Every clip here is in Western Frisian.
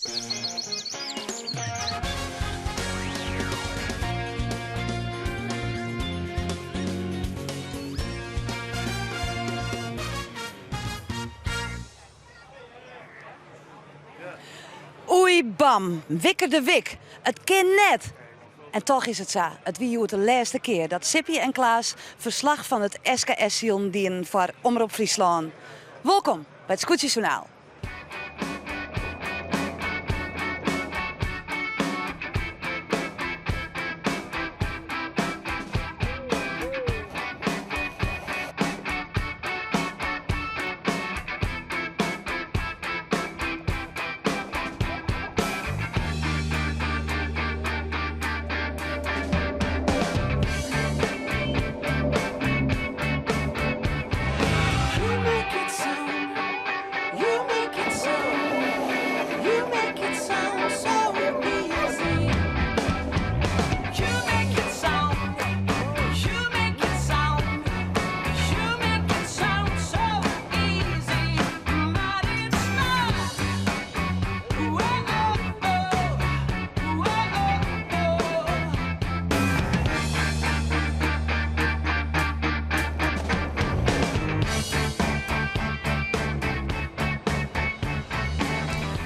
Oei bam, wikker de wik, it kin net! En toch is it sa, it wie hjoed de lêste kear dat Sippy en Klaas ferslach fan it SKS-silen dienen foar Omrop Fryslân. Wolkom by it Skûtsjesjoernaal.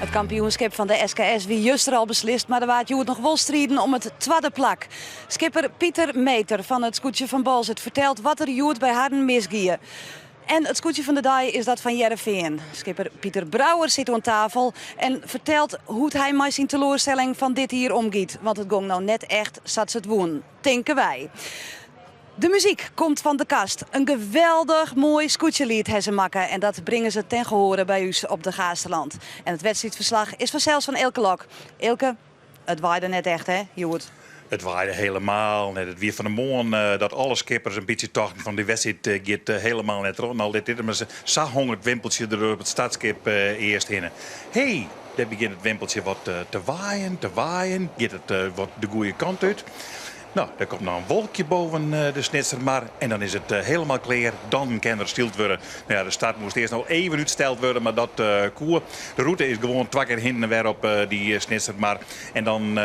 It kampioenskip fan de SKS wie juster al beslist, mar der waard hjoed noch wol striden om it twadde plak. Skipper Pieter Meeter fan it skûtsje fan Boalsert fertelt wat der hjoed by harren misgie. En it skûtsje fan de dei is dat fan Hearrenfean. Skipper Pieter Brouwer sit oan tafel en fertelt hoe't hy mei syn teloarstelling fan dit jier omgiet. Want it gong no net echt sa't se it woenen, tinke wy. De muzyk komt fan De Kast. In geweldich moai skûtsjeliet ha se makke en dat bringe se ten gehoare by ús op de Gaasterland. En it wedstriidferslach is fansels fan Eelke Lok. Eelke, it waaide net echt hè, hjoed? It waaide helemaal net. It wie fan 'e moarn dat alle skippers in bytsje tochten fan dy wedstriid giet helemaal net troch. No lit dit mar sa hong it wimpeltsje der op it startskip earst hinne. Hé, dêr begjint it wimpeltsje wat te waaien, te waaien. Giet it wat de goede kant út. No, der komt noch in wolkje boven de Snitsermar en dan is it helemaal klear. Dan kin der syld wurde. No ja, de start moast earst noch even útsteld wurde, mar dat koe. De rûte is gewoan twa kear hinne en wer op dy Snitsermar. En dan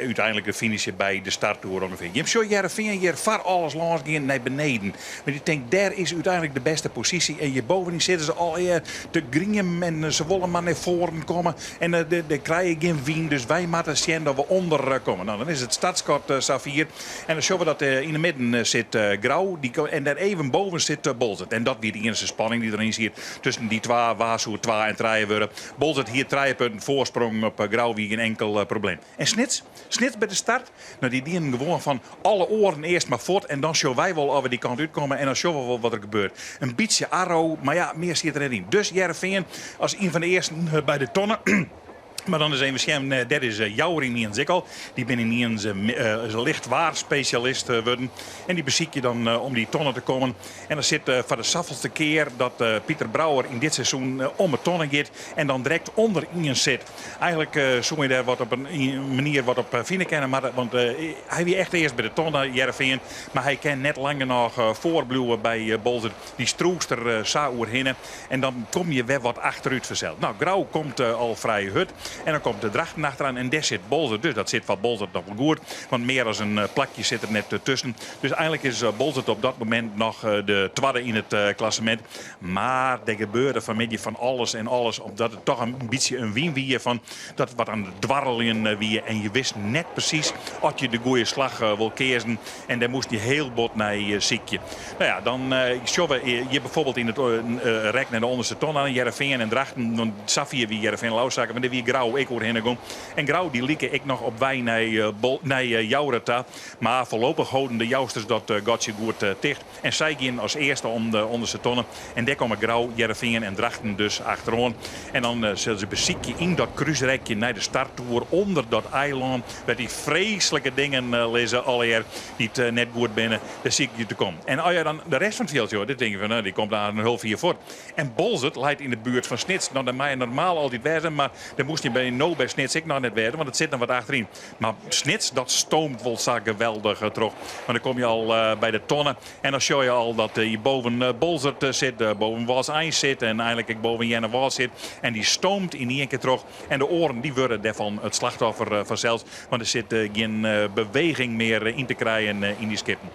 úteinlik de finish by de starttoer ûngefear. Jim sjogge Hearrenfean hjir foar alles lâns gean nei beneden. Want ik tink dêr is úteinlik de bêste posysje. En hjir bovenyn sitte se allegear te griemen en se wolle mar nei foaren komme. En der krije gjin wyn, dus wy moatte sjen dat we ûnder komme. No, dan is it startskot safier. En dan sjogge we dat yn de midden sit Grou en dêr even boven sit Boalsert. En dat wie de iennichste spanning dy't deryn siet tusken dy twa. Wa soe twa en trije wurde? Boalsert hie trije punten foarsprong op Grou, wie gjin enkel probleem. En Snits? Snits by de start? No, dy dienen gewoan fan alle oaren earst mar fuort en dan sjogge wy wol oft we dy kant útkomme en dan sjogge we wol wat der gebeurt. In bytsje arro, mar ja, mear siet der net yn. Dus Hearrenfean as ien fan de earsten by de tonne. Mar dan is even sjen, dêr is Joure yniens ek al. Dy binne yniens lichtwaarspesjalist wurden. En dy besykje dan om dy tonne te kommen. En dan sit foar de safolste kear dat Pieter Brouwer yn dit seizoen om 'e tonne giet en dan direkt ûnder ien sit. Eigenlik soe je dêr wat op in manier wat op fine kinne moatte, want hy wie echt earst by de tonne, Hearrenfean, mar hy kin net lang genôch foarbliuwe by Boalsert. Dy strûst der sa oerhinne en dan kom je wer wat achterút fansels. No, Grou komt al frij hurd en dan komt de Drachten achteroan en dêr sit Boalsert. Dus dat sit foar Boalsert noch wol goed, want mear as in plakje sit der net tusken. Dus eigenlik is Boalsert op dat momint noch de twadde yn it klassemint. Mar der gebeurde fanmiddei fan alles en alles, omdat it toch in bytsje in wyn wie fan dat wat oan it dwarreljen wie en je wisten net presys oft je de goede slach wol keazen en dêr moasten je heel bot nei sykje. No ja, dan sjogge we hjir bijvoorbeeld yn it rek nei de ûnderste tonne oan Hearrenfean en Drachten, want safier wie Hearrenfean al ôfsakke, mar dêr wie Grou ek oerhinne gong. En Grou dy like ek noch op wei nei Joure ta, mar foarlopich holden de Jousters dat gatsje goed ticht. En sy gienen as earste om de ûnderste tonne. En dêr komme Grou, Hearrenfean en Drachten dus achteroan. En dan sille se besykje yn dat krúsrekje nei de starttoer ûnder dat eilân, wêr't dy freeslike dingen lizze allegear dy't net goed binne, dêr sykje te kommen. En as je dan de rest fan it fjild sjogge, dan tinke je fan no, dy komt aanst in hiel fier fuort. En Boalsert leit yn de buert fan Snits. No, dêr mei je normaal altyd wêze, mar dêr moast je miskien by no by Snits ek noch net wêze, want it sit noch wat achteryn. Mar Snits dat stoomt wol sa geweldich troch. Want dan kom je al by de tonne en dan sjoch je al dat je boven Boalsert sit, boven Wâldsein sit en einlik ek boven Earnewâld sit. En dy stoomt yn ien kear troch. En de oaren dy wurde dêrfan it slachtoffer fansels, want der sit gjin beweging mear yn te krijen yn dy skippen.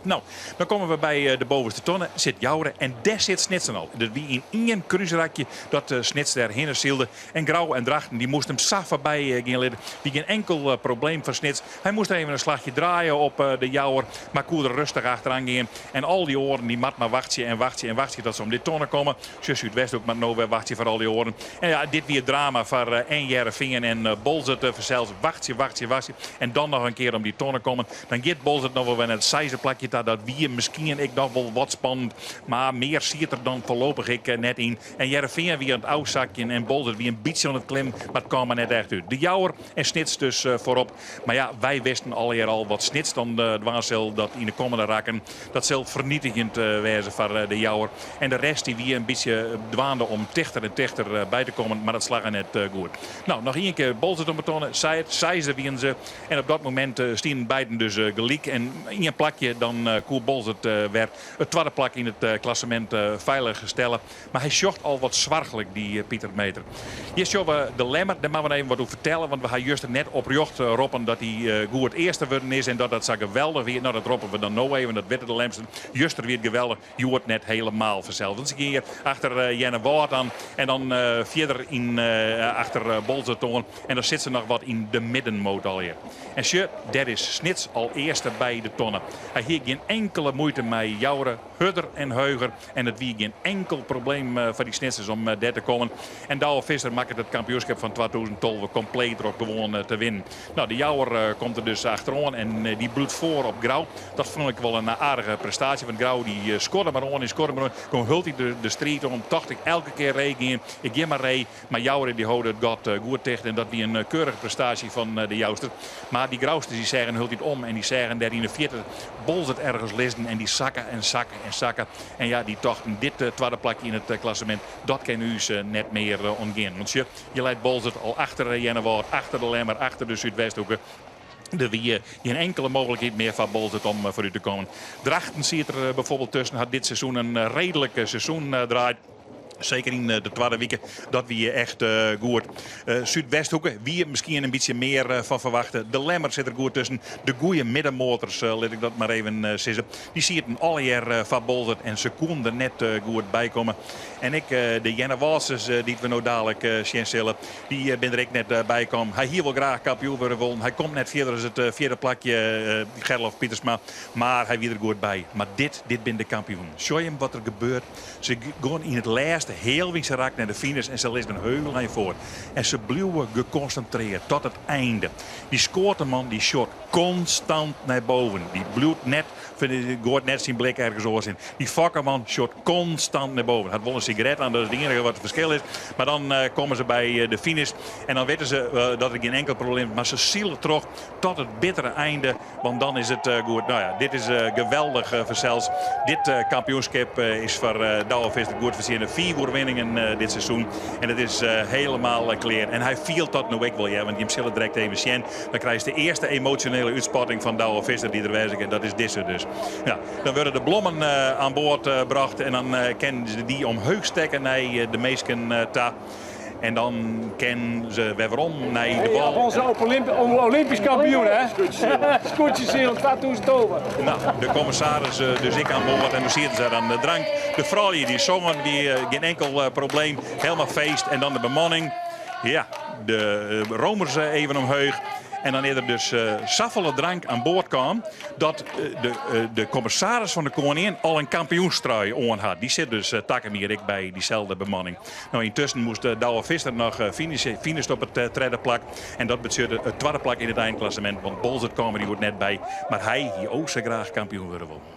No, dan komme we by de bovenste tonne, sit Joure en dêr sit Snitsen al. Dat wie yn ien krúsrakje dat Snits dêr hinne sylde. En Grou en Drachten dy moasten him sa foarby gean litte. Wie gjin enkel probleem foar Snits. Hy moast even in slachje draaie op de Jouwer, mar koe der rêstich achteroan gean. En al dy oaren dy moat mar wachtsje en wachtsje en wachtsje dat se om dy tonne komme. Sjoch, Súdwesthoek moat no wer wachtsje foar al dy oaren. En ja, dit wie it drama foar en Hearrenfean en Boalsert fansels. Wachtsje, wachtsje, wachtsje en dan noch in kear om dy tonne kommen. Dan giet Boalsert noch wol wer nei it seisde plakje ta. Dat wie miskien ek noch wol wat spannend, mar mear siet der dan foarlopich ek net yn. En Hearrenfean wie oan it ôfsakjen en Boalsert wie in bytsje oan it klimmen, mar it kaam mar net echt út. De Jouwer en Snits dus foarop. Mar ja, wy wisten allegear al wat Snits dan dwaan sil dat yn de kommende rakken. Dat sil fernietigjend wêze foar de Jouwer. En de rest dy wie in bytsje dwaande om tichter en tichter by te kommen, mar dat slagge net goed. No, noch ien kear Boalsert om 'e tonne. Seisde wienen se. En op dat momint stienen beiden dus gelyk. En ien plakje, dan koe Boalsert wer it twadde plak yn it klassemint feilich stelle. Mar hy sjocht al wat soarchlik, dy Pieter Meeter. Hjir sjogge we de Lemmer. Dêr moatte we even wat oer fertelle, want we ha juster net oprjocht roppen dat hy goed earste wurden is en dat dat sa geweldich wie. No, dat roppe we dan no even, dat witte de Lemsters. Juster wie it geweldich, hjoed net helemaal fansels. Want se gean hjir achter Earnewâld oan en dan fierder yn achter Boalsert oan. En dan sit se noch wat yn de middenmoot allegear. En sjoch, dêr is Snits al earste by de tonne. Hy hie gjin inkele muoite mei Joure, hurder en heger. En it wie gjin enkel probleem foar dy Snitsers om dêr te kommen. En Douwe Visser makket it kampioenskip fan 2012 kompleet troch gewoan te winnen. No, de Jouwer komt der dus achteroan en dy bliuwt foar op Grou. Dat fûn ik wol in aardige prestaasje, want Grou dy skodde mar oan en skodde mar oan. Gong hieltyd de striid oan, tocht ik elke kear ree gean, ik gean mar ree. Mar Joure dy holde it gat goed ticht en dat wie in keurige prestaasje fan de Jouster. Mar dy Grousters dy seagen hieltyd om en dy seagen dêr yn de fierte Boalsert ergens lizzen en dy sakke en sakke en sakke. En ja, dy tochten dit twadde plakje yn it klassemint, dat kin ús net mear ûntgean. Want sjoch, hjir leit Boalsert al achter Earnewâld, achter de Lemmer, achter de Súdwesthoeke. Der wie gjin inkele mooglikheid mear foar Boalsert om foarút te kommen. Drachten siet der bijvoorbeeld tusken, hat dit seizoen in reedlik seizoen draaid. Seker yn de twadde wike, dat wie echt goed. Súdwesthoeke wie miskien in bytsje mear fan ferwachte. De Lemmer sit der goed tusken. De goede middenmotors, lit ik dat mar even sizze. Dy sieten allegear foar Boalsert en se koenen der net goed by komme. En ek de Earnewâldsters dy't we no dalik sjen sille, dy binne der ek net by kommen. Hy hie wol graach kampioen wurde wollen. Hy komt net fierder as it fjirde plakje, Gerlof Pietersma. Mar hy wie der goed by. Mar dit, dit binne de kampioenen. Sjoch jim wat der gebeurt. Se gean yn it lêste healwynse rak nei de finish en se lizze in hiel ein foar. En se bliuwe gekonsintrearre tot it einde. Dy skoateman dy sjocht konstant nei boven. Dy bliuwt net, goait net syn blik ergens oars yn. Dy fokkerman sjocht konstant nei boven. Hat wol in sigaret oan, dat is it iennige wat it ferskil is. Mar dan komme se by de finish en dan witte se dat der gjin enkel probleem is. Mar se sile troch tot it bittere einde. Want dan is it goed. No ja, dit is geweldich fansels. Dit kampioenskip is foar Douwe Visser goed fertsjinne. Fiif oerwinningen dit seizoen. En it is helemaal klear. En hy fielt dat no ek wol, ja, want jim sille direkt even sjen. Dan krijst de earste emosjonele útspatting fan Douwe Visser dy't der wêze kin. Dat is dizze dus. Ja, dan wurde de blommen oan board brocht en dan kinne se dy omheech stekke nei de minsken ta. En dan kinne se wer werom nei de wâl. Onze Olympisch kampioen, hè? Skûtsjesilen 2012. No, de kommissaris dus ek oan board en dan sieten se oan de drank. De froulju dy songen, wie gjin enkel probleem. Helemaal feest. En dan de bemanning. Ja, de romers even omheech. En dan is der dus safolle drank oan board kaam dat de kommissaris fan de koningin al in kampioenstrui oan hat. Dy sit dus takom jier ek by dyselde bemanning. No, yntusken moast Douwe Visser noch finishe, finisht op it tredde plak. En dat betsjutte it twadde plak yn it einklassemint, want Boalsert kaam der hjoed net by. Mar hy hie o sa graach kampioen wurde wollen.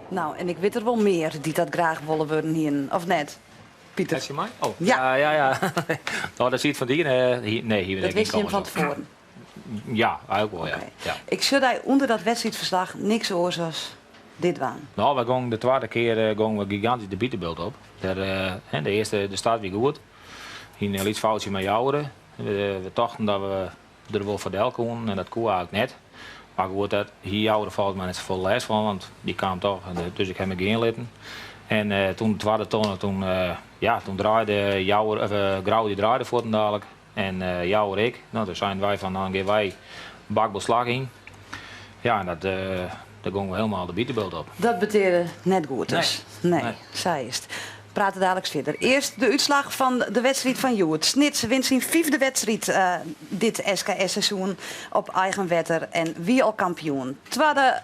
No, en ik wit der wol mear dy't dat graach wolle wurden hienen, of net, Pieter? Praat je mei? Oh, ja. Ja. No, dat siet fan die, nee, hier Dat wist je fan tefoaren? Ja, eigenlijk wol, ja. Ja. Ik sjoch dy ûnder dat wedstriidferslach niks oars as dit dwaan. No, we gongen de twadde kear gongen we gigantysk de bitebult op. Dêr, de earste, de start wie goed. Hiene in lyts foutsje mei Joure. We tochten dat we der wol foar del koenen en dat koe eigentlik net. Mar goed, dat hie Joure folgens my net safolle lêst fan, want dy kaam toch. Dus ik ha my gean litten. En toen de twadde tonne, toen, ja, toen draaide Joure, of, Grou dy draaide fuortendalik. En Joure ek. No, toen seinen wy fan dan gean wy bakboardslach yn. Ja, en dat, daar gongen we helemaal de bitebult op. Dat betearde net goed dus. Nee. Nee, sa is it. Prate daliks fierder. Earst de útslach fan de wedstriid fan hjoed. Snits wint syn fyfde wedstriid dit SKS-seizoen op eigen wetter en wie al kampioen. Twadde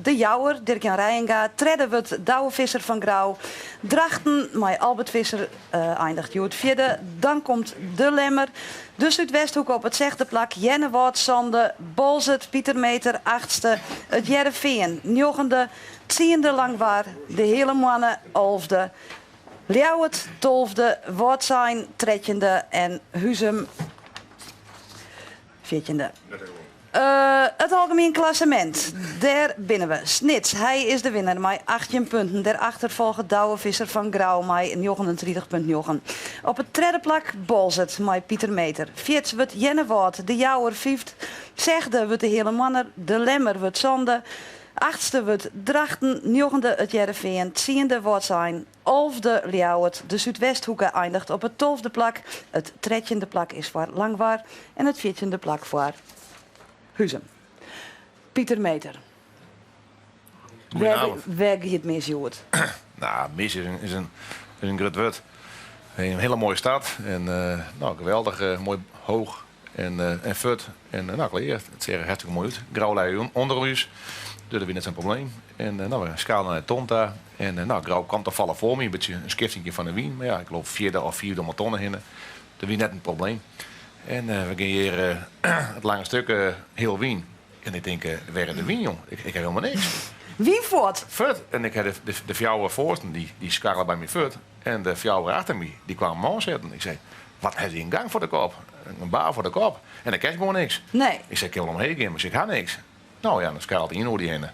De Jouwer, Dirk-Jan Reijenga. Tredde wurdt Douwe Visser fan Grou. Drachten mei Albert Visser eindigt hjoed fjirde. Dan komt De Lemmer. De Súdwesthoeke op it sechde plak, Earnewâld sânde, Boalsert, Pieter Meeter achtste, It Hearrenfean njoggende, tsiende Langwar, De Heale Moanne alfde, Ljouwert tolfde, Wâldsein trettjinde en Huzum fjirtjinde. It algemien klassemint, dêr binne we. Snits, hy is de winner mei 18 punten. Dêrachter folget Douwe Visser fan Grou mei 39,9. Op it tredde plak Boalsert mei Pieter Meeter. Fjirds wurdt Earnewâld, De Jouwer fyfd. Sechde wurdt de Heale Moanne, De Lemmer wurdt sânde. Achtste wurdt Drachten, njoggende It Hearrenfean, tsiende Wâldsein, alfde Ljouwert. De Súdwesthoeke eindigt op it tolfde plak. It trettjinde plak is foar Langwar en it fjirtjinde plak foar Huzum. Pieter Meeter, wêr gie it mis hjoed? Nou, mis is in, is in, is in grut wurd. In hiele moaie start en nou, geweldich moai heech en, en fuort. En nou, klear. It seach der hartstikke moai út. Grou lei ûnder ús, dus dat wie net sa'n probleem. En nou, we skalen nei de ton ta. En nou, Grou kwam tafallich foar my, in bytsje in skiftingje fan de wyn. Mar ja, ik leau fjirde of fyfde om de tonne hinne. Dat wie net in probleem. En we gean hjir it lange stik hiel wyn. En ik tink, wêr is de wyn, jong? Ik, ik ha helemaal niks. Wyn fuort? Fuort. En ik ha de, de, de fjouwer foarsten, dy, dy skarrelen by my fuort. En de fjouwer achter my, dy kwamen oansetten. Ik sei, wat ha dy in gang foar de kop? In baar foar de kop. En dan kinst gewoan niks. Nee. Ik sei, ik kin wol omheech gean, mar ik ha niks. Nou ja, dan skarrelt ien oer dy hinne.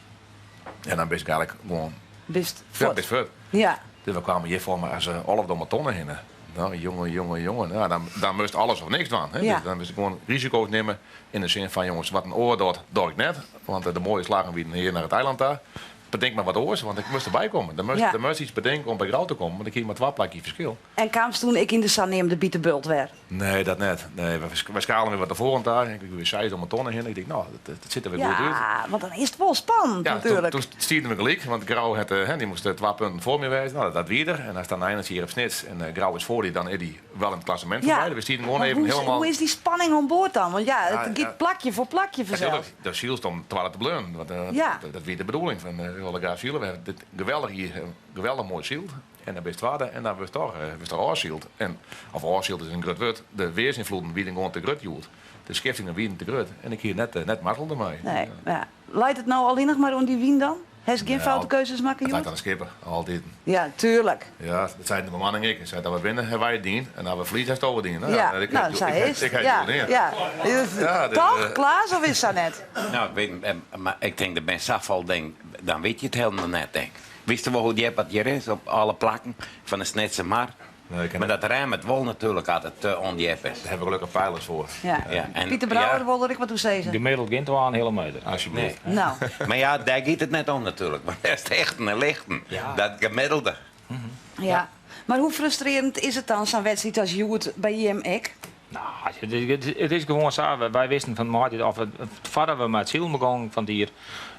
En dan bist eigentlik gewoan... Bist fuort. Ja, bist fuort. Ja. Dus we kwamen hjir foar my as alfde om de tonne hinne. Nou, jonge, jonge, jonge. Nou, dan, dan moast alles of niks dwaan. Hè? Ja. Dus dan moast ik gewoan risiko's nimme. Yn de sin fan, jonges, wat in oar docht, doch ik net. Want de moaie slaggen wienen hjir nei it eilân ta. Betink mar wat oars, want ik moast derby komme. Der moast, Ja. der moast iets betinke om by Grou te kommen, want ik hie mar twa plakjes ferskil. En kaamst toen ek yn de saneamde bitebult wer? Nee, dat net. Nee, we, we skalen wer wat nei foaren ta. Ik wie seisde om de tonne hinne. Ik tink, nou, dat, dat sit der wer goed út. Ja, want dan is it wol spannend Ja, natuerlik. toen, toen stienen we gelyk, want Grou hat, dy moast twa punten foar my wêze. Nou, dat wie er. En dan eindigt hjir op Snits en Grou is foar dy, dan is dy wel yn it klassemint foarby. We stienen gewoan Maar even hoe, helemaal... hoe is dy spanning oan board dan? Want ja, Ja, it giet ja. plakje foar plakje fansels. Natuerlik, do sylst om twadde te bliuwen. Want Ja. dat, dat wie de bedoeling. Fan, we wolle graach sile. We hawwe dit geweldich hier, geweldich moai syld. En dan bist twadde en dan wurdst toch, wurdst toch ôfsyld. En, of ôfsyld is in grut wurd. De weersynfloeden wienen gewoan te grut hjoed. De skiftingen wienen te grut. En ik hie net, net mazzel dermei. Nee, ja. Leit it no allinnich mar oan dy wyn dan? Hast gjin Ja, foute keuzes makke It leit hjoed? oan de skipper, altyd. Ja, tuerlik. Ja, dat sei de bemanning ek. Se sei dat we winne, hawwe wy it dien. En as we ferlieze, hasto it dien. Nou, Ja, ik, nou, ik, sa ik, is. ik, ik, Ja, ik, ja. Ja, dus, Toch, Klaas, of is dat net? Nou, ik weet, mar ik tink dat men safolle denkt, dan wit je it hielendal net, denk. Witsto wol hoe djip dat hjir is op alle plakken fan de Snitsermar? Nee, ik ken Mar dat remt wol natuerlik as it te ûndjip is. Dêr hawwe we gelokkich peilers foar. Ja. Ja, en, Pieter Brouwer ja, wol der ek wat oer sizze. Gemiddeld gjin 2,5 meter. Alsjeblieft. Nee. Nou, Mar ja, dêr giet it net om natuerlik. Want dêr is it hechten en lichten. Ja. Dat gemiddelde. ja. Mar hoe frustrearjend is it dan, sa'n wedstriid as hjoed by jim ek? Nou, it is, it is gewoan sa. Wy wisten fan maitiid of foardat we mei it silen begongen fan it jier,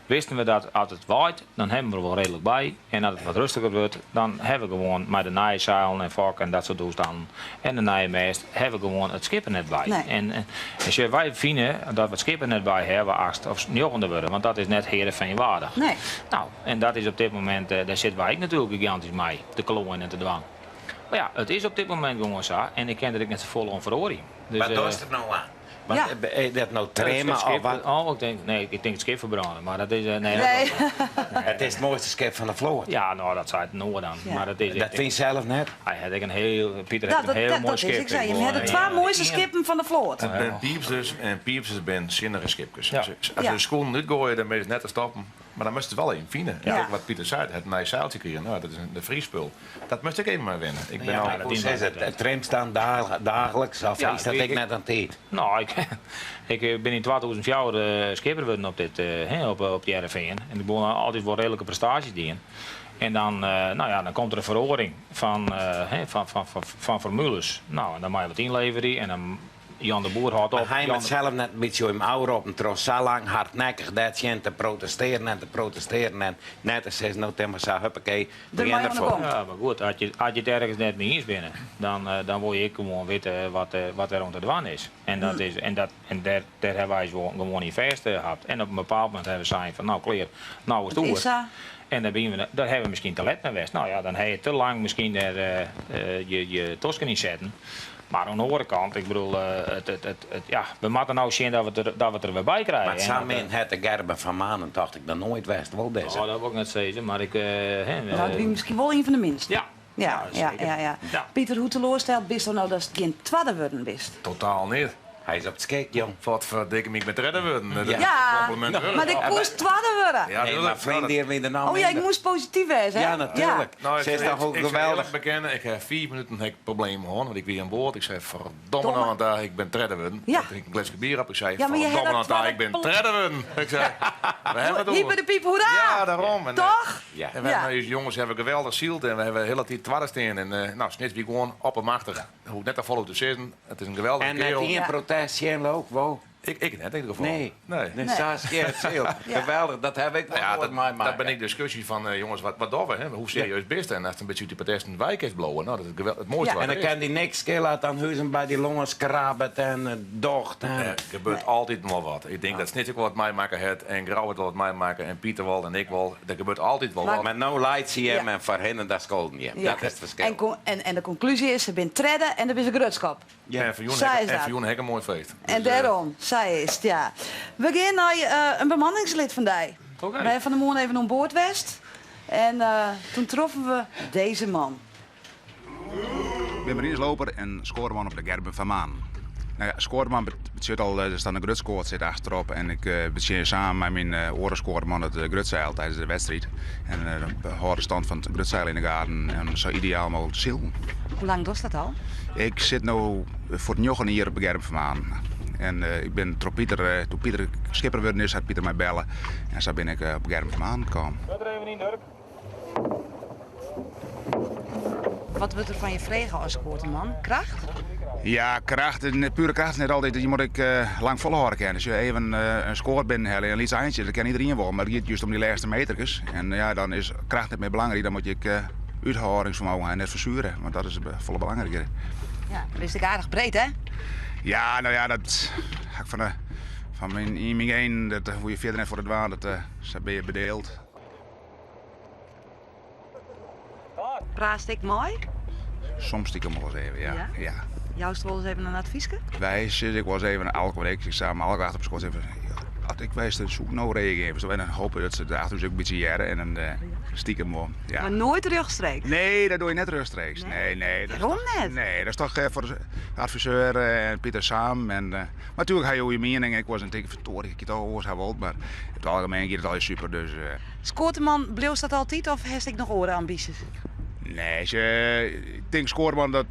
wisten we dat as it waait, dan hawwe we der wol reedlik by. En as it wat rêstiger wurdt, dan hawwe we gewoan mei de nije seilen en fok en dat soart toestannen en de nije mêst, hawwe we gewoan it skip der net by. Nee. En, en, en sjoch, wy fine dat we it skip der net by hawwe, achtste of njoggende wurde, want dat is net Heerenveen waardich. Nee. Nou, en dat is op dit momint, dêr sitte wy ek natuerlik gigantysk mei te kloaien en te dwaan. Mar ja, it is op dit momint gewoan sa en ik kin der ek net safolle oan feroarje. Dus, Wat dochst der no oan? Want Ja. is dat no trimme het of skip, wat? oh, ik tink, nee, ik tink it skip ferbrâne, mar dat is nee, dat- Nee. It is it moaiste skip fan de float. Ja, nou, dat seit in oar dan. Ja. Mar dat is Dat fynst sels net? Hy hat ek in hiel Pieter Nou, hat dat, in hiel dat, moai dat skip. is, ik sei, Ik jim bedoel, hawwe de twa moaiste skippen fan de float. It binne piipsters en piipsters binne sinnige skipkes. Ja. As Ja. se de skûlen útgoaie, dan binne se net te stoppen. Mar dan moatst it wol even fine. En Ja. Kijk wat Pieter sei, het nij seiltsje krigen, nou, dat is in de Fries spul. Dat moast ik even mei winne. Ik bin Ja, al- maar hoe is het? Het trimt dan dagelijks of Ja, is dat ik- ik net aan tijd? Nou, ik, ik ben in 2004 skipper geworden op dit, hè, op de Hearrenfean. En ik begon altijd wel redelijke prestaties doen. En dan, nou ja, dan komt er een verhoring van, hè, van formules. Nou, en dan moet je wat inleveren en dan Jan de Boer houdt op. Maar hij Jan moet de- zelf net een beetje in ouder op en tros zo lang hardnekkig dat je te protesteren en te protesteren en net als ze nou tegen zo huppakee, Er begin mag je ervoor. aan de Ja, maar goed, als je het ergens net mee eens bent, dan wil je gewoon weten wat er onder de dwan is. En dat is, en dat, en daar, daar hebben wij gewoon in vast gehad. En op een bepaald moment hebben we zijn van, nou kleer, nou is het Het is oer. zo. En daar, ben we, daar hebben we misschien te let mee geweest. Nou ja, dan heb je te lang misschien daar je tosken in zetten. Maar aan de andere kant, ik bedoel, het, ja, we moeten nou zien dat we het er weer bij krijgen. Maar En samen dat, in het de Gerben van Manen dacht ik dat nooit west wel deze. Oh, dat wil ik net zeggen, maar ik, hè, Nou, dat ben misschien wel een van de minste. Ja. Ja, ja, zeker. ja, ja. Ja. Pieter, hoe teleurgesteld bist du nou dat het geen tweede worden bist? Totaal niet. Hij is op het skik, jong. Wat verdikke me, ik met redden worden. Dat is een Ja, compliment worden. maar ik moest tweede worden. Ja, Nee, maar tuurlijk. vriend hier weer de naam Oh ja, ik minder. moest positief zijn, hè? Ja, natuurlijk. Nou, ik Ze is ik- toch ook ik zal geweldig. eerlijk bekennen, ik heb 4 minuten heb ik problemen gehad, want ik weer aan boord. Ik zei, verdomme Domme. nou, want daar, ik ben tredde worden. Ja. Ik drink een glasje bier op. Ik zei, Ja, maar je hebt verdomme dat nou, daar, ik ben tweede tredde worden. Ik zei, we hebben het Hier bij de piep, hoera! Ja, daarom. En, Toch? Ja. En we Ja. hebben nou, jongens hebben geweldig zield en we hebben heel tijd tweede staan. En nou, Snits wie gewoon oppermachtig. Hoe net al op de zitten. Het is een geweldige En net kerel. één Ja. protest, geen ook, wow. Ik net in ieder geval. Nee. Nee. Nee, Saskia, het zeelt. Ja. Geweldig, dat heb ik wel Nou ja, nooit dat, meemaken. dat ben ik discussie van, jongens, wat doen we? Hè? Hoe serieus bist En als het een beetje die protesten wijk is blowen, nou, dat is het mooiste Ja. wat En dan er is. kan die niks schelen aan huizen bij die longen skrabet en docht. En... Er gebeurt altijd nog wel wat. Ik denk dat Snits ook wel wat meemaken het en Grauw het wel wat meemaken en Pieter wel en ik wel. Er gebeurt altijd wel Maar- wat. Maar nou leidt ze hem Ja. en voor hen dat scholden je. Ja. Dat is het verschil. En, en de conclusie is, ze bent tredde en dat is een grutschap. Ja. En voor Joen Zij heb- is en dat. voor Joen heb ik een mooi feest. En Dus, daarom, zij is het, ja. We gaan naar een bemanningslid van die. Oké. Wij hebben van de morgen even aan boord west. En toen troffen we deze man. Ik ben marinesloper en scoreman op de Gerben van Maan. Nou ja, scoreman betekent al, er staat een grutskoord zit achterop en ik betjeer samen met mijn orenscoreman het grutzeil tijdens de wedstrijd. En we houden de stand van het grutzeil in de gaten en zo ideaal mogelijk te zeilen. Hoe lang doet dat al? Ik zit nu voor het 9 hier op de Gerben van Maan. En ik ben door Pieter, toen Pieter schipper geworden is, had Pieter mij bellen. En zo ben ik op de Gerben van Maan gekomen. Wat er even in, Dirk? Wat wordt er van je vregen als scoorteman? Kracht? Ja, kracht, pure kracht is net altijd. Je moet ik lang volhouden kennen. Dus je even een score binnenhalen en een iets eindje, dat kan iedereen wel. Maar het gaat juist om die laatste metertjes. En ja, dan is kracht niet meer belangrijk. Dan moet je uithoudingsvermogen en net verzuren. Want dat is het volle belangrijker. Ja, dat is ik aardig breed, hè? Ja, nou ja, dat ga ik van de, van mijn, in mijn een, dat hoe je verder net voor het waan, dat zo ben je bedeeld. Praat ik mooi? Soms stiekem wel eens even, ja. Ja? Ja. Juist wel eens even een adviesje? Wij zitten ik wel eens even elke week. Ik sta met elke achter op schoot even. Ja, als ik wijs de zoek nou reageren. En dan hopen dat ze de achter ook een beetje jaren en dan stiekem wel. Ja. Maar nooit rechtstreeks? Nee, dat doe je net rechtstreeks. Nee? Nee, nee. Dat is Waarom toch net? Nee, dat is toch voor de adviseur en Pieter Saam. En, maar natuurlijk had je je mening. Ik was een teken vertoren, ik het al hoor, wel, maar in het algemeen gaat het al super. Dus. Scoorteman, bleef dat altijd of heb ik nog orenambities? Nee, ik denk scoreman, dat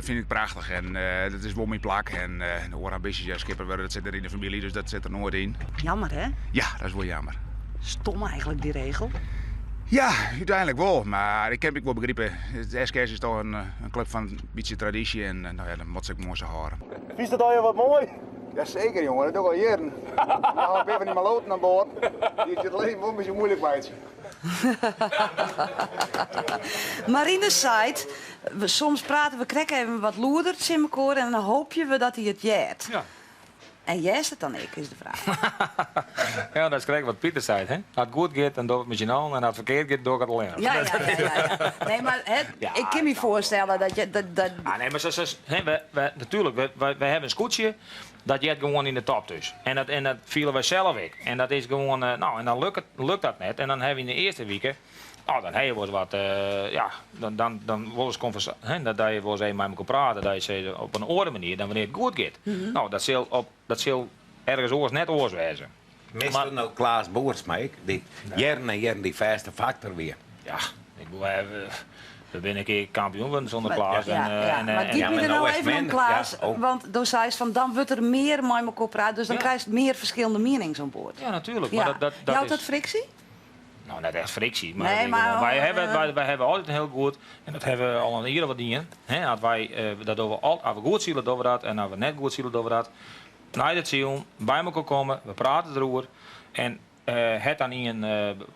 vind ik prachtig. En dat is wel mijn plak. En de orenambities, ja, schipper worden, dat zit er in de familie, dus dat zit er nooit in. Jammer, hè? Ja, dat is wel jammer. Stom eigenlijk, die regel. Ja, uiteindelijk wel. Maar ik heb ik wel begrepen. Het SKS is toch een club van een beetje traditie en nou ja, dan moet ze ook mooi zo houden. Vies dat al je wat mooi? Jazeker, jongen, dat doe ik al jaren. Nou, ik ben van die maloten aan boord. Die zit alleen wel een beetje moeilijk bij het. Marine Site, soms praten we krek even wat loeder in elkaar en dan hoop je we dat hij het jet. Ja. En jij is het dan ik, is de vraag. Ja, dat is correct wat Pieter zei. Hè? Als het goed gaat, dan doe ik het met je aan. En als het verkeerd gaat, doe ik het alleen. Ja, ja, ja, ja, ja. Nee, maar hè, Ja, ik kan me ik snap voorstellen dat je... Dat, dat... Ah, nee, maar zo, zo, hè, we, we, natuurlijk, we, we, we hebben een scootje. Dat jet gewoon in de top dus. En dat vielen wij zelf ook. En dat is gewoon, nou, en dan lukt dat net. En dan hebben we in de eerste weken, nou, dan heb je wel eens wat, ja, dan, dan, dan wel eens conversa-, hè, dat, dat je wel eens even met elkaar praten, dat je ze op een andere manier dan wanneer het goed gaat. Nou, dat zal op, dat zal ergens oors net oors wezen. Miste no Klaas Boersma ek, dy't jierren en jierren dy fêste faktor wie. Ja, ik bedoel, we binne in kear kampioen wurden sûnder Klaas. Ja, ja, mar it giet my der no even om Klaas, want do seist fan dan wurdt der mear mei mekoar praat, dus dan krijst mear ferskillende mienings oan board. Ja, natuerlik. Mar dat, dat Jout dat friksje? No, net echt friksje, mar nee, maar, wy hawwe, wy hawwe altyd hiel goed, en dat hawwe we al in jier of wat dien, hè, as wy, dat dogge we al, as we goed sile dogge we dat, en as we net goed sile dogge we dat. Nei it silen, by mekoar komme, we prate deroer en hat dan ien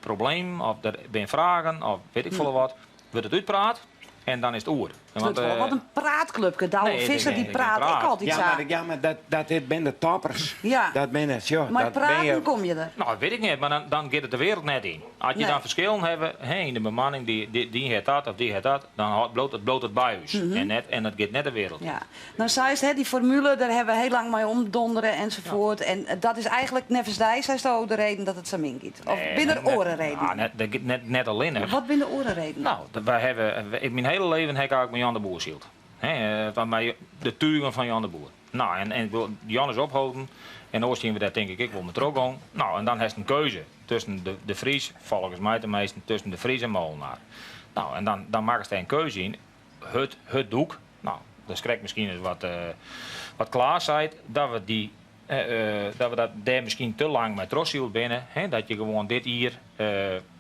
problemen of der binne fragen of wit ik folle wat, wurdt it útpraat en dan is it oer. Het wurdt wol wat in praatklupke. Douwe Visser dy praat ek altyd sa. Ja, mar dat dit binne de toppers. Ja. Dat binne, sjoch, Mei praten komme je der. No, dat wit ik net, mar dan giet it de wereld net yn. As je dan ferskillen hawwe, hè, yn de bemanning, dy hat dat of dy hat dat, dan bliuwt it bliuwt it by ús en net en it giet net de wereld yn. Ja. No seist, hè, dy formule, dêr hawwe we hiel lang mei omdondere ensafuort. En dat is eigentlik neffens dy, seisto, de reden dat it sa min giet? Of binne der oare redenen? Nee, net, net allinnich. Wat binne de oare redenen? No, wy hawwe, ik, myn hiele leven ha ik eigentlik mei Jan de Boer syld. Hè, mei de tugen fan Jan de Boer. No, en, en Jan is opholden en oars hiene we dêr tink ik ek wol mei trochgong. No, en dan hast in keuze tusken de, de Vries, folgens my teminsten, tusken de Vries en Molenaar. No, en dan, dan makkest dêr in keuze yn. Hurd, hurd doek. No, dat is krekt miskien ris wat, wat Klaas seit, dat we dy, dat we dat dêr miskien te lang mei trochsyld binne. Hè, dat je gewoan dit jier,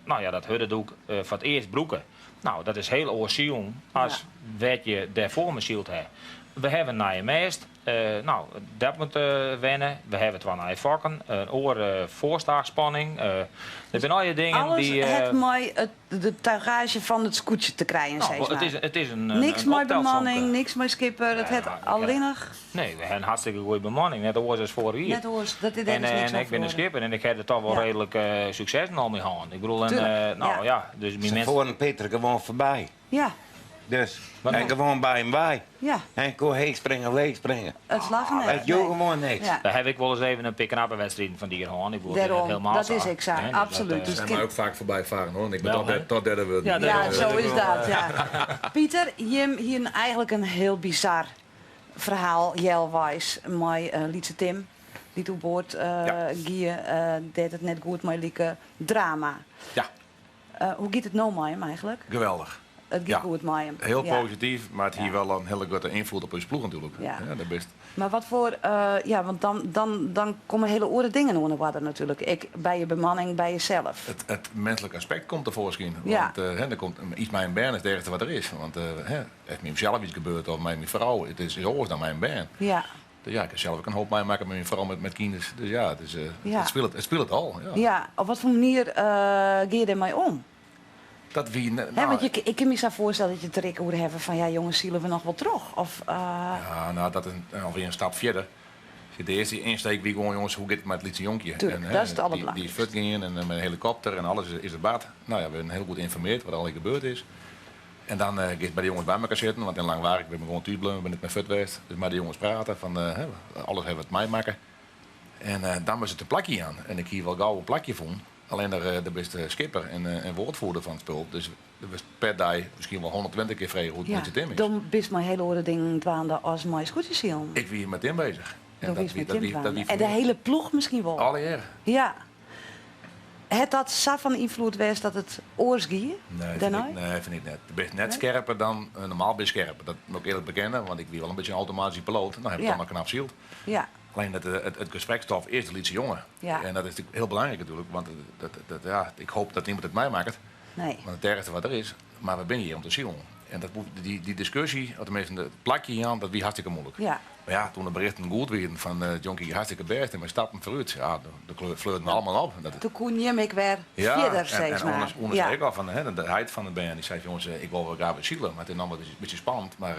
no ja, dat hurde doek foar it earst brûke. No, dat is hiel oars silen as wêr't je dêrfoar mei syld ha. We hawwe in nije mêst. No, dat moat wenne. We hawwe twa nije fokken, in oare foarstaachspanning. Der binne allegear dingen dy't. Alles hat mei de tuigaazje fan it skûtsje te krijen, no, sis mar. It is, it is in Niks mei bemanning, niks mei skipper, it hat allinnich. Nee, we hawwe in hartstikke goede bemanning, net oars as foarich jier. Net oars, dat is dêr is niks En ik bin de skipper en ik ha der toch wol reedlik suksessen al mei hân. Ik bedoel, en, no ja, dus myn Se mensen. foaren Peter gewoan foarby. Ja. Dus, en gewoan by him wei. Ja. En koe heech springe, leech springe. It slagge net. It joech gewoan niks. Ja. Dêr haw ik wolris even in pear knappe wedstriden fan dy hân. Ik bedoel, it is net Dêrom, helemaal dat sa. is ek sa, Hè, dus dat, absolút. Sy my ek faak foarby faren hoor. En ik bin Wel, toch hè? toch derde wurden. Ja, Ja, dêrom. zo is dat, ja. Pieter, jim hienen eigentlik in hiel bizar ferhaal healweis mei lytse Tim, dy't oerboard gie, dêr't it net goed mei like. Drama. Ja. Hoe giet it no mei him eigentlik? Geweldich. It giet goed mei him. Hiel posityf, mar it hie wol in hiele grutte ynfloed op ús ploech natuerlik. Ja. Ja, bist. Mar wat foar, ja, want dan, dan, dan komme hiele oare dingen oan 'e oarder natuerlik. Ek by je bemanning, by jesels. It minsklik aspekt komt tefoarskyn. Ja. Want hè, der komt iets mei in bern is it erchste wat der is. Want hè, as mei mysels iets gebeurt of mei myn frou, it is oars dan mei in bern. Ja. Dus ja, ik ha sels ek in hoop meimakke mei myn frou met kinders. Dus ja, it is, Ja. it spilet, it spilet al. Ja. Ja, op wat foar manier gean je dêrmei om? Dat wie Hè, nou, want je, ik kin my sa foarstelle dat je it der ek oer hawwe fan ja jonges, sile we noch wol troch? Of, Ja, nou, dat is alweer in stap fierder. De earste ynsteek wie gewoan, jonges, hoe giet it mei it lytse jonkje? Tuurlijk, En, hè, dat is it die alderbelangrykste. fuortgean en met een helikopter en alles is er bard. Nou ja, we binne hiel goed ynformearre wat allegear gebeurd is. En dan giest by de jonges by mekoar sitten, want yn Langwar, ik bin gewoan thús bleaun, bin net mear fuort west. Dus mei de jonges prate fan hè, alles hawwe we it meimakke. En dan moast it in plakje jaan. En ik hie wol gau in plakje fûn. Allinnich do bist skipper en woordvoerder fan it spul. Dus der wurdst per dei miskien wol 120 kear frege hoe't it Ja, met Tim is. dan bist mei hiele oare dingen dwaande as mei skûtsjesilen. Ik wie mei Tim bezich. En Do dat wiest wie, mei dat Tim wie, dat dwaande. wie En de hiele ploech miskien wol. Allegear. Ja. Hat dat sa fan ynfloed west dat it oars gie Nee, fyn dêrnei? ik, nee, fyn ik net. Do bist net skerper dan normaal bist skerper. Dat moat ik earlik bekenne, want ik wie wol in bytsje in automatyske piloat. No ha ik Ja. toch mar knap syld. Ja. Allinnich it gespreksstof is de lytse jonge. Ja. En dat is natuerlik hiel belangryk natuerlik, want dat, ja, ik hoopje dat niemand it meimakket. Nee. Want it erchste wat der is, mar we binne hjir om te silen. En dat, dy, dy diskusje, of teminsten it plakje jaan, dat wie hartstikke muoilik. Ja. Mar ja, doe't de berichten goed wienen fan it jonkje gie hartstikke bêst en mei stappen foarút, ja, de fleurden we allemaal op. Dat, Toen koene jim ek wer ja, fierder, en, sis en mar. Oenes, Oenes Ja. sei ek al fan, hè, de heit fan it bern, dy sei fan, jonges, ik wol wol graach wer sile, mar it is noch wat in bytsje spannend, mar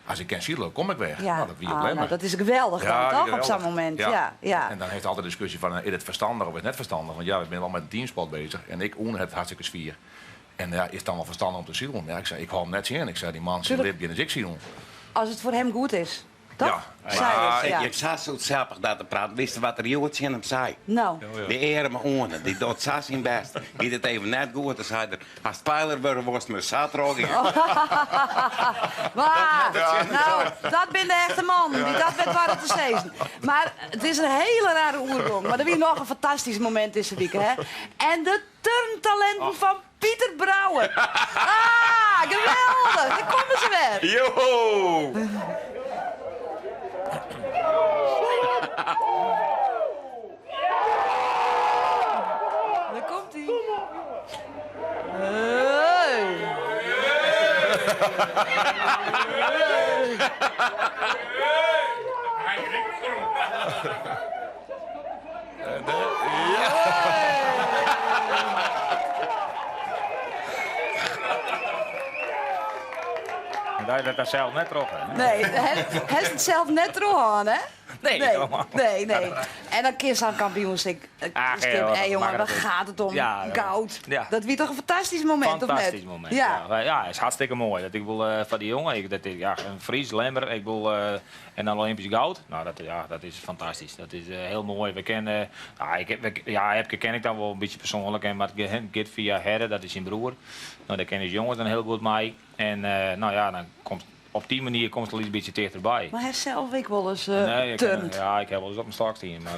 as ik kin sile, kom ik wer. Ja. Nou, dat wie op Ah, nou, Lemmer. dat is geweldich Ja, dan, wie toch? Op sa'n geweldig. momint. Ja. Ja, En dan heeft altijd de discussie van, is het verstandig of is het net verstandig? Want ja, we zijn wel met een teamsport bezig. En ik oen het hartstikke swier. En ja, is het dan wel verstandig om te silen? Ja, ik zei, ik hou hem net zien. Ik zei, die man zijn Tuurlijk. lip is ik silen. As it foar him goed is, toch? Ja, Sei ja. Ik sa zoetsappich dat te praten. Wist wat er hjoed tsjin him sei? No. De earme Oane, dy docht sa syn bêst. Giet it even net goed, dan sei er, Ast peiler wurde wolst, moatst sa trochgean. Wa, no, dat binne de echte mannen, dy't dat net doare te sizzen. Mar it is in hiele rare oergong. Mar der wie noch in fantastysk momint dizze wike, hè? En de turntalinten fan Pieter Brouwer. Ah, geweldich! Dêr komme se wer. Joho! Dêr komt hy. Hey. En dat dat sels net troch, hè? Nee, hast it sels net troch hè? Nee, nee, nee. En dan kin sa'n kampioenskip. Ach, hey, jongen, waar gaat het om? Ja, Goud. Ja. Dat wie toch in fantastysk momint, of net? Fantastysk momint. Ja. Ja, is hartstikke moai. Dat ik wol uh, foar dy jongen, ik, dat, ja, in Fries, Lemmer, ik wol uh, en dan Olympisch goud. Nou, dat, ja, dat is fantastysk. Dat is uh, hiel moai. We kennen, nou, ik, we, ja, Epke ken ik dan wol in bytsje persoanlik, en, mar it giet fia Herre, dat is syn broer. Nou, dêr kenne ús jonges dan hiel goed mei. En no ja, dan komt op dy manier komst in lyts bytsje tichterby. Mar hast sels ek wolris uh, nee, turnd? Ja, ik ha wolris op in stôk stien. Mar,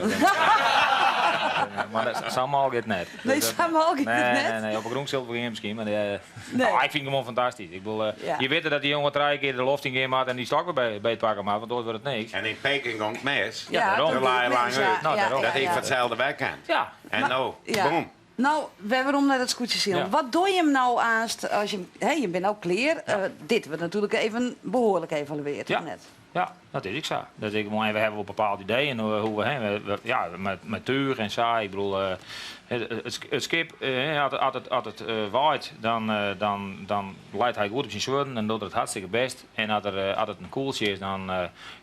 mar sa mâl giet it net. Nee, sa mâl giet it net? Nee, nee, op de grûn sil it wol gean miskien. Mar, nee. Oh, ik fyn it gewoan fantastysk. Ik bedoel, ja. Je witte dat dy jonge trije kear de loft yn gean moat en dy stôk wer by it pakken moat, want oars wurdt it niks. En yn Peking gong it mis. Ja, dêrom. Ja, lang út. Nou, dêrom. Dat hy foar itselde wer kin. Ja. En no, boem. No, wer werom nei dat skûtsjesilen. Ja. Wat dogge jim no aanst as jim, hè, jim binne no klear. Ja. Dit wurdt natuerlik even behoarlik evalueard, ja. of net? Ja, dat is ek sa. Dat ik, en we hawwe wol bepaalde ideeën hoe't we, hè, we, ja, mei túch en sa. Ik bedoel, it skip, as it waait, dan leit hy goed op syn swurden en docht er it hartstikke bêst. En as it in koeltsje is, dan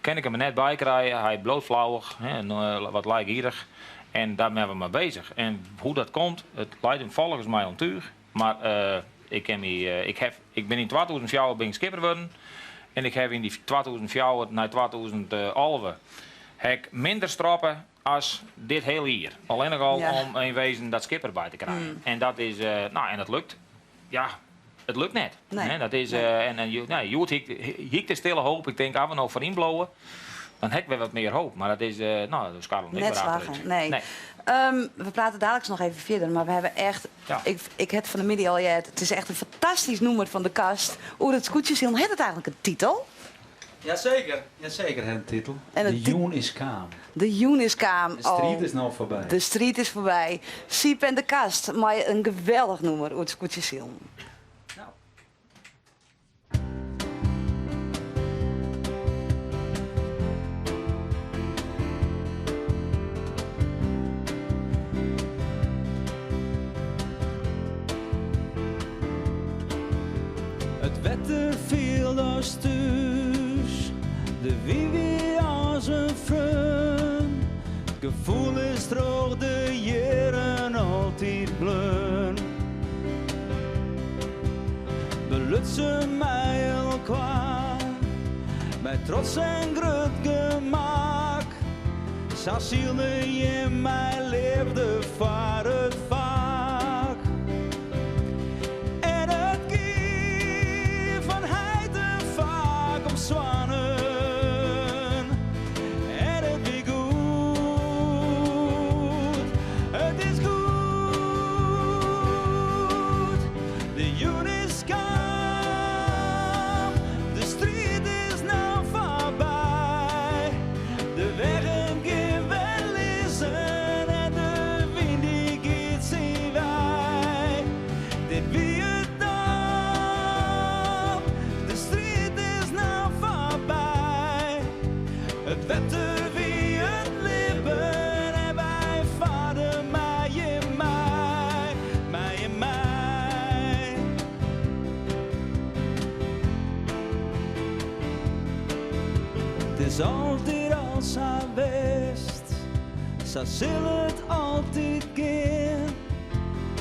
kin ik him der net by krije. Hy bliuwt flauwich, hè, wat lykgierich. En dêr binne we mei beuzich. En hoe't dat komt, it leit him folgens my oan túch. Mar ik kin my, ik haw, ik bin yn 2004 bin ik skipper wurden. En ik haw yn dy 2004 nei 2011 ha ik minder stroppe as dit hiele jier. Allinnich al om yn wezen dat skip derby te krijen. En dat is, no, en dat lukt. Ja, it lukt net. Nee. Dat is, Nee. En nee, hjoed hie ik de stille hoop. Ik tink, as we no foaryn bliuwe, dan ha ik wer wat mear hoop. Mar dat is, no, de skarrel Net slagge, nee. Nee. We prate daliks noch even fierder, mar we hawwe echt... Ja. Ik ha it fan 'e middei al heard. It is echt in fantastysk nûmer fan De Kast oer it skûtsjesilen. Hat it eigentlik in titel? Jaseker, jaseker hat in titel. En De jûn is kaam. De jûn is kaam. De striid is no foarby. De striid is foarby. Syb en De Kast mei in geweldich nûmer oer it skûtsjesilen. Nou. It wetter fielde as thús, de wyn wie as in freon. It gefoel is troch de jierren altyd bleaun. Belutsen mei elkoar, mei trots en grut gemak. Sa sylde jim mei leafde foar it fak. En it gie fan heiten faak om soannen. En it wie goed, it is goed. De jûn is kaam, de striid is no foarby. De wegen gean wer lizzen en de wyn dy giet syn wei. Dit wie it dan, de striid is no foarby. It wetter wie it libben en wy farden mei jim mei, mei jim mei. It is altyd al sa west, sa sil it altyd gean.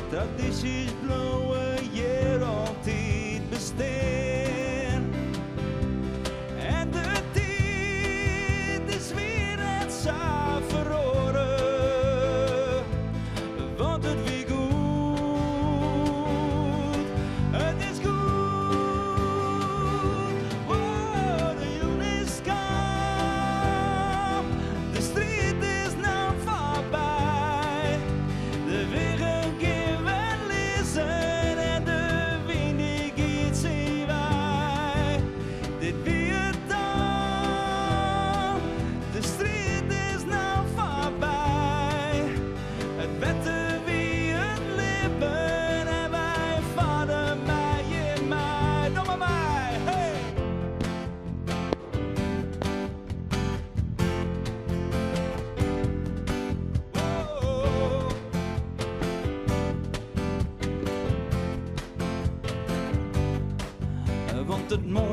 Tradisjes bliuwe hjir altyd bestean. En de tiid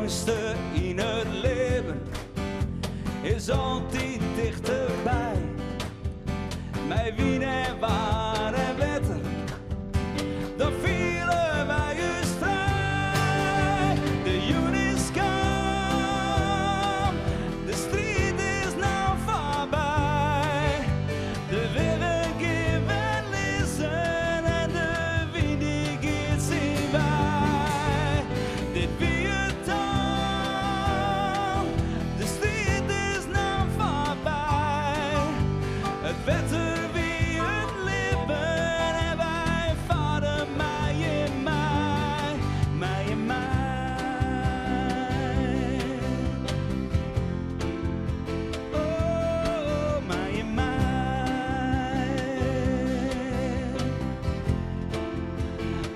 langste yn it libben is altyd tichterby. Mei wyn en waar en wetter, dan fiele wy ús frij. De jûn is kaam, de striid is no foarby. De weagen gean wer lizzen en de wyn dy giet syn wei. Dit wie it dan, de striid is no foarby. It wetter wie it libben en wy farre mei jim mei, mei jim mei. Oh, mei jim mei.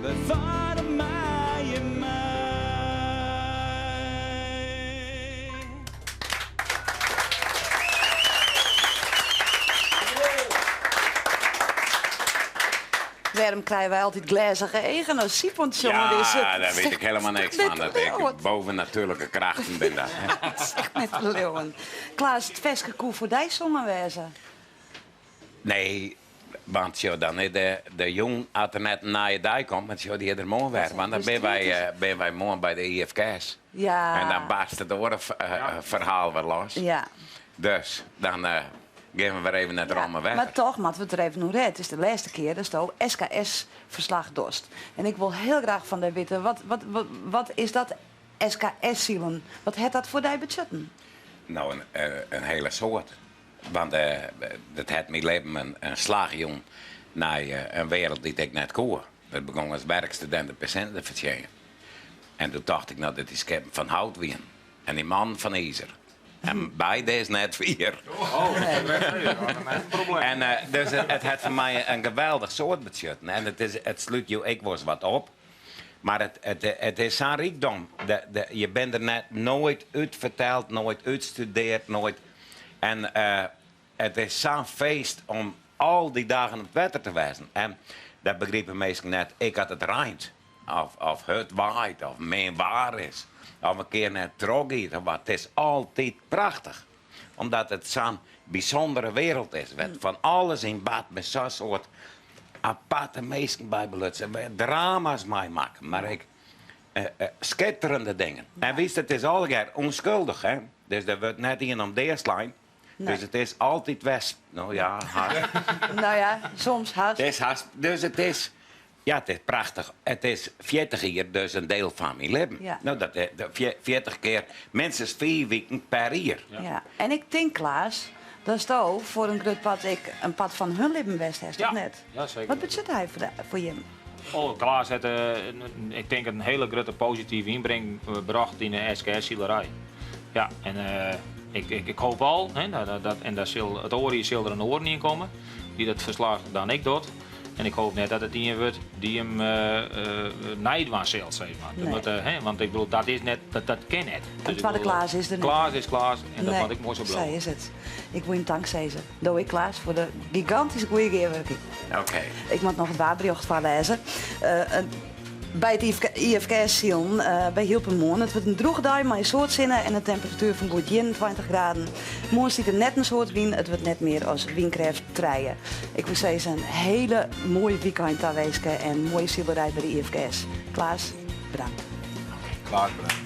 Wy farre mei jim mei. Wêrom krije wy altyd glêzige eagen as Syb oan it sjongen is? Ja, dêr wit ik helemaal niks fan. Dat ik bovennatuerlike krachten bin dat. Dat is echt net te leauwen. Klaas, it ferske koe foar dy songen wêze. Nee, want sjoch, dan is de jûn, as der net in nije dei komt, dan sjoch dy is der moarn wer. Want dan binne wy, binne wy moarn by de IFKS. Ja. En dan barst it oare ferhaal wer los. Ja. Dus dan gean we wer even nei it romme wetter. Mar toch moatte we it der even oer ha. It is de lêste kear datsto SKS-ferslach dochst. En ik wol hiel graach fan dy witte, wat, wat, wat is dat SKS-silen? Wat hat dat foar dy betsjutten? No, in hiele soad. Want dat hat myn libben in slach jûn nei in wereld dy't ik net koe. Dat begûn as werkstudint de persinten te fertsjinjen. En doe tocht ik no dat dy skippen fan hout wienen en dy mannen fan izer. En beide is net wier. En dus it hat foar my in geweldich soad betsjutten. En it is, it slút jo ek wolris wat op. Mar it, it is sa'n rykdom. De, je binne der net noait útferteld, noait útstudeard, noait. En it is sa'n feest om al dy dagen op it wetter te wêzen. En dat begripe minsken net, ek as it reint, of, of hurd waait, of min waar is, of in kear net trochgiet of wat. It is altyd prachtich. Omdat it sa'n bysûndere wereld is, wêr't fan alles yn bart mei sa'n soad aparte minsken by belutsen, wêr't drama's mei makke, mar ek skitterende dingen. En witst, it is allegear ûnskuldich, hè? Dus der wurdt net ien om dea slein. Dus it is altyd west. No ja, hast. No ja, soms hast. It is hast. Dus it is, ja, it is prachtich. It is 40 jier dus in diel fan myn libben. No, dat 40 kear minstens 5 wiken per jier. Ja. En ik tink, Klaas, datsto foar in grut part ek in part fan hun libben west hast, of net? Ja, seker. Wat betsjut hy foar jim? Oh, Klaas hat, ik tink, in hiele grutte positive ynbring brocht yn de SKS-silerij. Ja, en ik, ik, ik hoop al, hè, dat, dat, en daar sil, it oare jier sil der in oaren yn komme, dy't dat ferslach dan ek docht. En ik hoop net dat it ien wurdt dy't him neidwaan sil, sis mar. Nee. Want, hè, want ik bedoel, dat is net, dat, dat kin net. In twadde Klaas is der net. Klaas is Klaas en dat Nee, moat ek moai sa Sa bliuwe. is it. Ik wol jim tank sizze. Do ek, Klaas, foar de gigantysk goede gearwurking. Oké. Ik moat noch it waarberjocht foarlêze. By it IFKS-silen by Hylpen moarn. It wurdt in drûge dei mei in soad sinne en in temperatuer fan goed 21 graden. Moarn stiet der net in soad wyn, it wurdt net mear as wynkrêft trije. Ik woe sizze in hiele moaie wykein tawinske en moaie silerij by de IFKS. Klaas, bedankt. Klaas, bedankt.